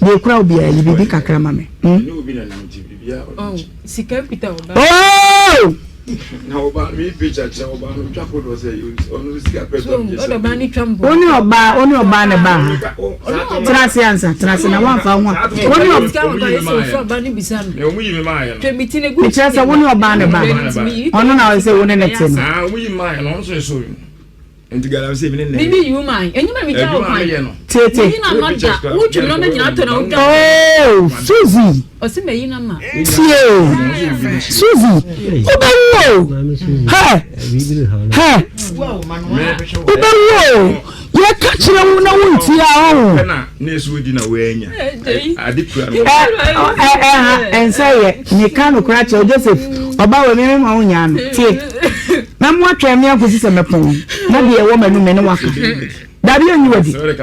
Deɛ ɛkura wo biara, yi biribi kakra ma me. Hmm? Oh! Wo ne ɔbaa wo ne ɔbaa na ɛbaa ha tena ase ansa tena ase na woamfa ho a wo ne mekyerɛ sɛ wo ne ɔbaa na ɛbaa ha ɔno na ɔyɛ sɛ wo ne ne te no. Nti galamsey mi ne nɛ. Bibi you man. Enyi ma mi gya o kwan. Tete. Meyi na ma da. Wo twi no me nyina to na wo dwa. Oh, Suzy. Ɔsi meyi na ma. Tie. Suzy. Wobɛwu o. Hɛ. Hɛ. Wobɛwu o. Yɛka kyerɛ wo na wontie a ɔho. Ɛna ne nso di na wɔanya. Ade kura no. Ɛ ɛ ɛ ɛnsɛ yɛ. Meka no kora kyerɛ Joseph. Ɔba wɔ me me ma wo nyaa no. Tie. Na mo atwɛn me akosi sɛ mɛpɔn, na deɛ ɛwɔ m'anum me ne wo aka. Dabi ɔnyi wadi. Deɛ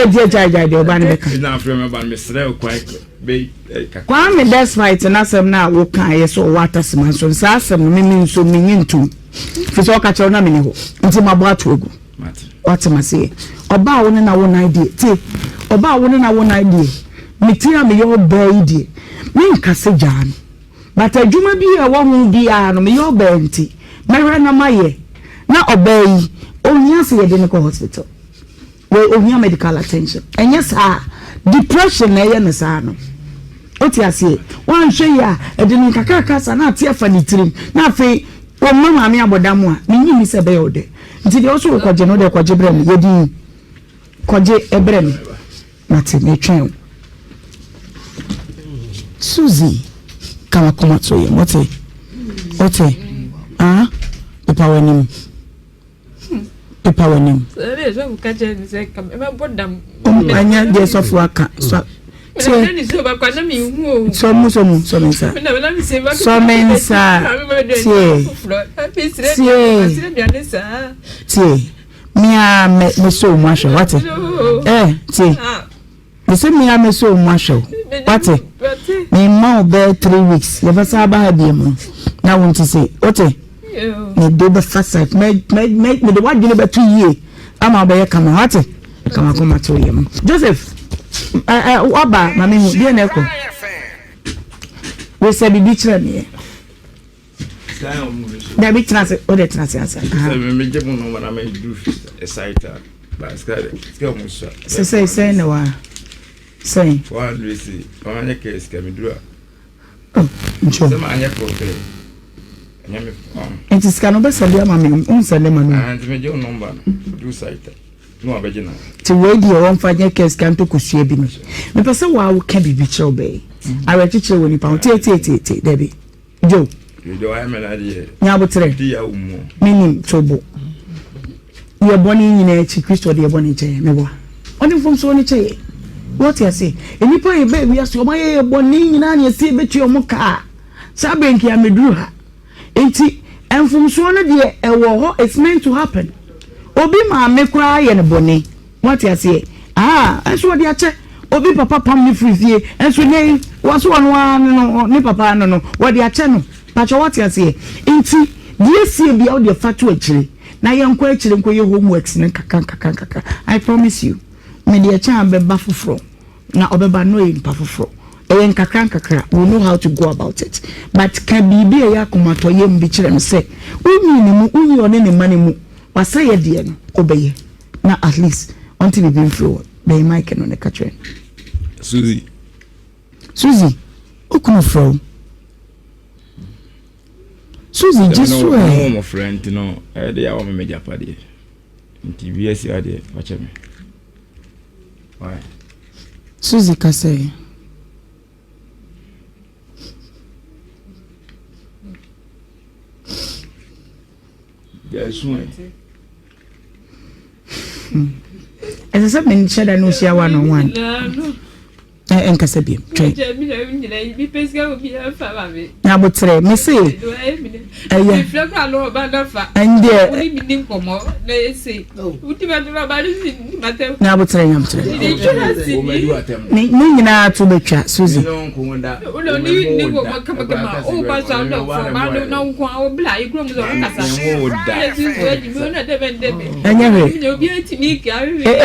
deɛ gyae gyae deɛ ɔbaa no bɛka. Kwame despite n'asɛm no a wokaeɛ sɛ ɔwɔ atasema nso no saa asɛm no meme nso menye ntom firi sɛ ɔka kyerɛ wo na mene hɔ nti mabɔ ato agu. Wate maseɛ? Ɔbaa a wo ne no awo nan deɛ, tie, ɔbaa a wo ne no awo nan deɛ, me ti a meyɛ ɔbaa yi deɛ, menka sɛ gyaa no. But adwuma bi a ɛwɔ ho biara no, meyɛ ɔbaa nti, mɛhwɛ na mayɛ. Na ɔbaa yi, ɔhia sɛ yɛde no kɔ hospital. Wei, ɔhia medical attention. Ɛnyɛ saa a, depression na ɛyɛ no saa no. Wote aseɛ? Woanhwɛ yie a, ɛde no nkakrankra saa na ate afa ne tirim. Na afei, ɔmma maame abɔdam a, mennye nni sɛ ɛbɛyɛ wo dɛ. Nti deɛ ɔsɛ wokɔgye no deɛ kɔgye brɛ me yɛ din kɔgye brɛ me mate metwɛn wo Suzy ka wakoma to yɛ wote wote ah pepa w'anim pepa w'anim ɛnyɛ deɛ sɔfo aka sɔ Tie. Sɔ mu sɔ mu sɔ me nsa. Sɔ me nsa. Tie. Tie. Tie. Mia me me so mu ahwɛ wate. Eh tie. Me se mia me so mu ahwɛ wate. Me ma wo bɛɛ 3 weeks. Yɛbɛsa aba ha bi mu. Na wo nti se wote mede wobɛfa site mede w'adwene bɛto yie ama wobɛyɛ kama wate kama kɔma to yɛ mu Joseph waba ma mehu deɛ na ɛkɔ wesɛ biribi kyerɛ meɛ dabi tena ase wode tena ase ansa sɛ sɛ sɛn na wa sɛn Oh, nkyɛn. Sɛ maa nyɛ koro pɛ. Ɛnyɛ me ɔn. Nti sika no bɛsɛ de ama me nsɛ de ma me. Ah, nti megye wo nɔmba no. Du site. Na wabɛgye na. Ti wei deɛ wɔmfa nyɛ kɛ sika ntɔ kosua bi no. Mepɛ sɛ waa woka biribi kyerɛ wo bɛyi. Awerɛkyekyerɛ wɔ nipa ho. Tie tie tie tie dabi. Joe. Nyabotrɛ. Menim to bo. Yɛ bɔne nyinaa akyi Kristo ɔde yɛ bɔne kyɛ yɛ meboa. Ɔde mfomsoɔ no kyɛ yɛ. Wɔte ase. Nnipa yɛ bɛɛ wiase ɔma yɛ yɛ bɔne nyinaa na yɛsi yɛbɛtua ɔmo kaa. Saa bere nka yɛamɛduru ha. Nti mfomsoɔ no deɛ ɛwɔ hɔ it's meant to happen. Obi maame koraa yɛ no bɔne. Wate aseɛ? Aa, nso ɔde akyɛ. Obi papa pam no firi fie, nso nnɛ yi, wɔse ɔno ara ne no, ne papa no no, wɔde akyɛ no. Pakyɛ wate aseɛ? Nti, deɛ esie bia wodeɛ fa to akyire, na yɛnkɔ akyire nkɔyɛ homeworks no nkakra nkakra nkakra. I promise you, mede ɛkyɛ a bɛba foforɔ, na ɔbɛba no ɔyɛ nipa foforɔ. Ɛyɛ nkakra nkakra, we know how to go about it. But ka biribi a ɛyɛ akomatɔyam bi kyerɛ no sɛ, wonyi ne mu, wonyi ɔne ne mma no mu, wasɛeɛ deɛ no, wobɛyɛ. Na at least ɔnte biribi mfiri hɔ. Bɛn mic no na ka kyerɛ no. Suzy. Suzy, wo kunu frɛ wo. Suzy gye so ɛ. Ɛna wɔn frɛ nti no ɛyɛ de awɔ me m'agyapadeɛ nti bi asi adeɛ fakyɛ me. Why? Suzy kasa yi. Ɛsɛ sɛ menhyɛ da ne ohyia one on one. Ɛnkasa biom twɛn. Nyabotrɛ me se ɛyɛ ɛndeɛ nyabotrɛ nyabotrɛ ne nyinaa to bɛtwa Suzy. Ɛnyɛ hwee.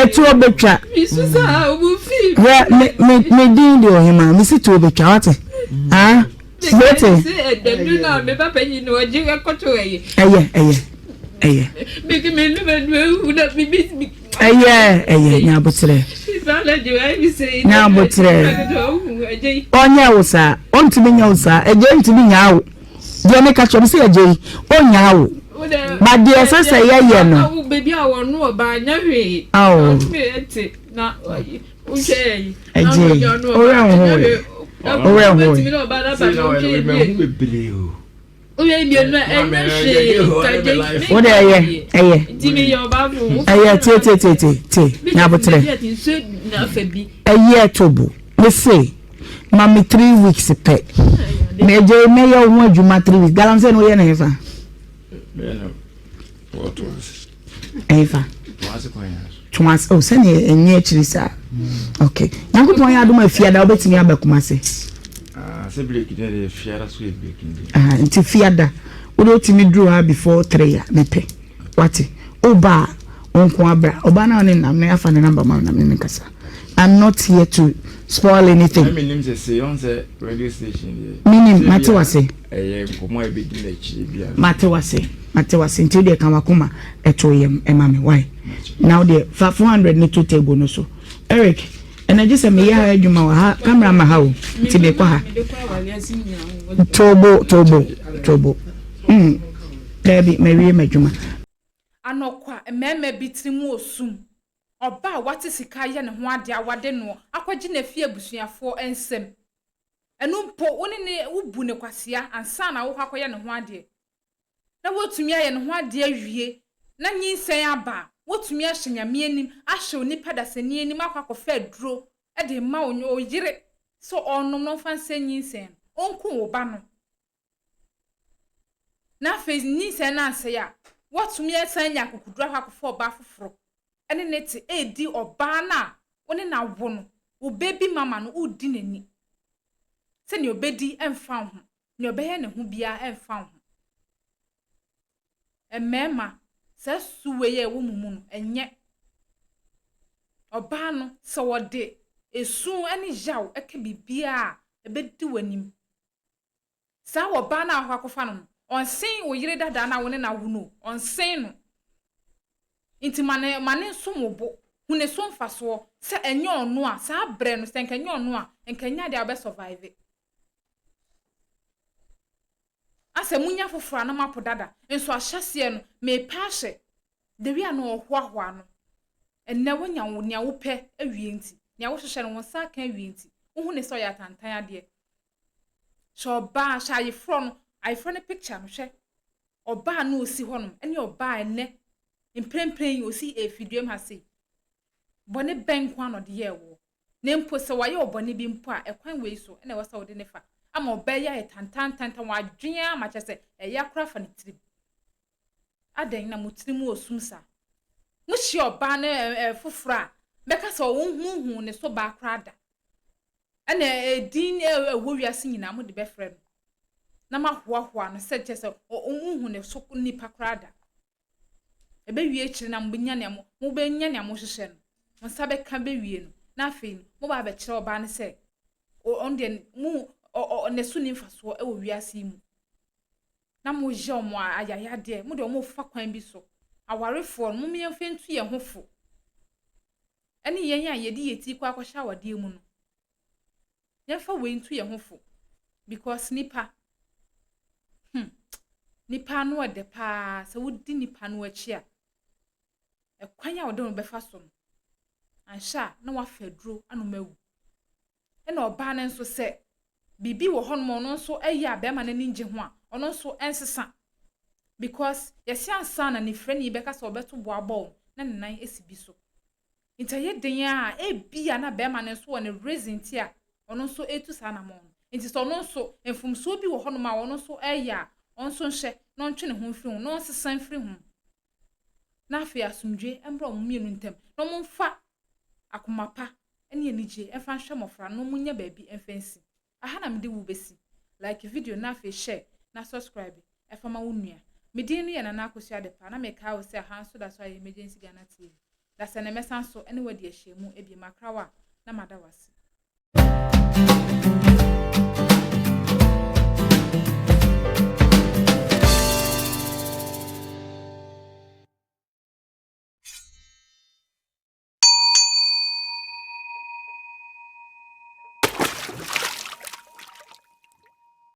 Ɛtoɔ bɛtwa. Hwɛ me me me din de ɔhema me si toɔ bɛtwa wate. Ah wate. Ɛyɛ ɛyɛ ɛyɛ. Ɛyɛ ɛyɛ nyabotrɛ nyabotrɛ ɔnyɛ wo saa ɔntumi nyɛ wo saa ɛgye ntumi nyaa wo deɛ meka kyerɛ me sɛ ɛgye yi ɔnyaa wo ba deɛ ɛsɛ sɛ yɛyɛ no. Awo ɛgye owurɛ nhoe owurɛ nhoe. Wo de ɛyɛ ɛyɛ ɛyɛ tie tie tie tie tie nyabotrɛ ɛyɛ tobo me se ma me three weeks pɛ mɛ gye mɛyɛ wo ho adwuma three weeks galamsey no woyɛ ne hefa ɛhefa toase oh sɛnea ɛnyɛ akyiri saa okay nyankopɔn yɛ adom afiada wobɛtumi aba kuma se ah, ah, nti fiada wode wotumi duru ha before 3 a mepɛ wate woba a wo nko abra ɔba no a ne nam ne afa ne namba ma nam ne ne nkasa I'm not here to spoil anything. Menim sɛ sɛ yɔn sɛ radio station deɛ. Menim mate wase. Ɛyɛ nkɔmɔ a ebedi n'akyiri bi a. Mate wase mate wase nti deɛ ka wakoma ɛto yam ɛma me why na deɛ fa 400 ne to table no so Eric ɛna gye sɛ meyɛ ha adwuma wɔ ha camera ma ha o nti mekɔ ha tobo tobo tobo mm daabi mawie m'adwuma. Anɔkwa, mmarima bi tirim wɔ sum. Ɔbaa a wate sika ayɛ ne ho ade a wade noɔ akɔgye no afi abusuafoɔ nsam. Ɛno mpo, wo ne no wobu no kwasea ansa na wokɔ akɔyɛ ne ho adeɛ. Na woatumi ayɛ ne ho adeɛ awie na nyinsɛn aba a, woatumi ahyɛ Nyame anim, ahyɛ onipa dasani anim akɔ akɔfa aduro de rema wo yere sɛ ɔnnom na ɔmfa nsɛe nyinsɛn no, ɔnku wo ba no. Na afei nyinsɛn no ansɛe a, woatumi asan anya akokoduru akɔ akɔfa ɔbaa foforɔ ne no te redi ɔbaa no a wo ne no awo no, wo baby mama no, woredi n'ani sɛnea ɔbɛdi mfa wo ho. Nea ɔbɛyɛ ne ho biara ɛmfa wo ho. Mmarima, saa su wei a ɛwɔ mo mu no, ɛnyɛ. Ɔbaa no, sɛ ɔde esu ne yaw ka biribiara a, ɛbɛdi w'anim. Saa ɔbaa no a wakɔ akɔfa no no, ɔnsen wo yere dadaa no a wo ne no awo no o, ɔnsen no. Nti ma no ma no nsom wo bo. Hu ne so mfasoɔ. Sɛ ɛnyɛ ɔno a, saa berɛ no, sɛ nka ɛnyɛ ɔno a, nka ɛnyɛ adeɛ a wobɛ survive. Asɛ monya foforɔ a na moapo dada. Nso ahyɛseɛ no, mepɛ ahyɛ. The way a na ɔhoahoa no. Ɛnnɛ woanya wo nea wopɛ awie nti, nea wohwehwɛ no wo nsa aka awie nti, wohu no sɛ ɔyɛ atantan adeɛ. Hwɛ ɔbaa, hwɛ ayeforɔ no, ayeforɔ no picture no, hwɛ ɔbaa a na ɔsi hɔnom ne ɔbaa a ɛnnɛ mprempren yi ɔsi efiduam ha sei. Bɔne bɛn nko ara na ɔde yɛɛ woɔ? Na mpo sɛ wayɛ wo bɔne bi mpo a, ɛkwan wei so na ɛwɔ sɛ wode no fa ama ɔbaa yi ayɛ tantantantan, wadwen ara ma kyerɛ sɛ ɛya koraa fa ne tirim. Adɛn na mo tirim wɔ sum saa? Mohyia ɔbaa no foforɔ a, bɛka sɛ ɔnhuhuu ne so baa koraa da. Ɛna edin a ɛwɔ wiase nyinaa mode bɛfrɛ no na moahoahoa no sɛ kyerɛ sɛ ɔnhu ne so nipa koraa da. Ɛbɛwie akyire na mobɛnya nea mo mobɛnya nea mohwehwɛ no. Mo nsa bɛka bɛwie no na afei no moba abɛkyerɛ ɔbaa no sɛ ɔno deɛ mo ɔ ne so ni mfasoɔ wɔ wiase yi mu. Na moyɛ wɔn ayayadeɛ, mode wɔn refa kwan bi so. Awarefoɔ no, mom yɛmfa ntu yɛn ho fo. Ɛne yɛn a yɛde yɛn ti kɔ akɔhyɛ awadeɛ mu no, yɛmfa wei ntu yɛn ho fo because nipa, hmm, nipa ano ɛdɛ paa sɛ wodi nipa no akyi a, ɛkwan a wɔde no bɛfa so no, anhyɛ a na wafa aduro anom awu. Ɛna ɔbaa no nso sɛ biribi wɔ hɔnom a ɔno nso ɛyɛ a bɛrima no ani ngye ho a, ɔno nso ɛnsesa. Because yɛse ansa na nifirani bɛka sɛ ɔbɛto bo abɔ wo na ne nan asi bi so. Nti ɛyɛ den ara a ebia na bɛrima no nso wɔ ne reason nti a ɔno nso retu saa anamɔn no. Nti sɛ ɔno nso mfomsoɔ bi wɔ hɔnom a ɔno nso reyɛ a, ɔno nso nhwɛ na ɔntwe ne ho mfiri ho na ɔnsesa mfiri ho. Na afei asomdwoeɛ mmra wɔn mmienu ntam na wɔmfa akoma pa ne anigye mfa nhwɛ mmɔfra no na wɔnnya baabi mfa nsi. Aha na mede wo bɛsi. Like video no na afei share na subscribe fa ma wo nua. Me din no yɛ Nana Akosua Adepa na mekae wo sɛ aha nso da so ayɛ Emergency Ghana TV. Dasɛ nnɛ mɛsan so ne wo adi ahyiamu bio. Makra wo a na mada wo ase.